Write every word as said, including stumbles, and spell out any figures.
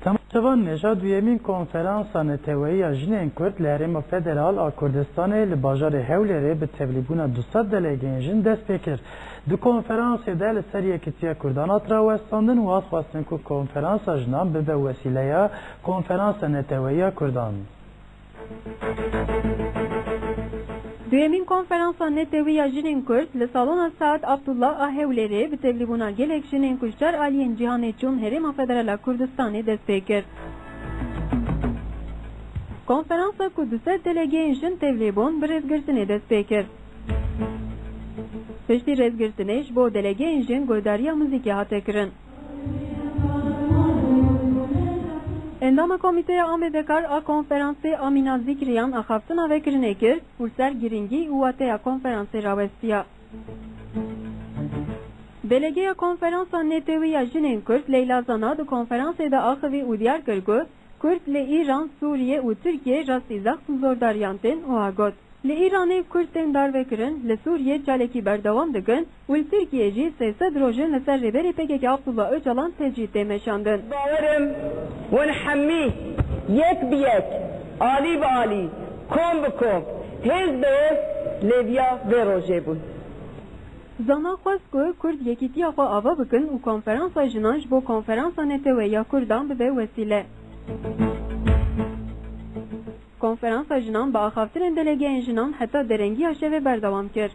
Temaşevan, nêja duyemîn konferansa neteweyî ya jinên Kurd li Herêma Federal a Kurdistanê li bajarê Hewlêrê bi tevlîbûna du sed delegeyên jin dest pê kir. Di konferansê de li ser yekîtiya Kurdan hat rawestandin û hat xwestin ku konferansa jinan bibe wesîleya konferansa neteweyî ya Kurdan. Duyemîn konferansa netewî ya jinên Kurd li salona Saad Abdullah a Hewlêrê bi tevlîbûna gelek jinên ku ji çar aliyên cîhanê çûn Herêma Federal a Kurdistanê dest pê kir. Konferansa ku du sed delegeyên jin tevlî bûn, bi rêzgirtinê dest pê kir. Piştî rêzgirtinê ji bo delegeyên jin guhdariya muzîkê hate kirin. Endama Komîteya Amêdekar a Konferansê Amîna Zîkriyan axaftina vekirinê kir û ser girîngî û wateya konferansê rawestiya. Delegeya Konferansa Netewî ya Jinên Kurd Leyla Zana di konferansê de axivî û diyar kir ku Kurd li Îran, Sûriye û Tirkiye rastî zext û zordariyan tên, wiha got: Li Îranê Kurd tên darvekirin, li Sûriyê çalekî berdewam dikin û li Tirkiyê jî sê sed roj in li ser Rêberê P K K Abdullah Ocalan tecrîd tê meşandin. Bawer im hûn hemî yek bi yek, alî bi alî, kom bi kom, hêz bi hêz lêviya vê rojê bûn. Zana xwest ku Kurd yekîtiya xwe ava bikin û konferansa jinan ji bo konferansa neteweyî ya Kurdan bibe wesîle. Konferansa jinan bi axaftinên delegeyên jinan heta derengiya şevê berdewam kir.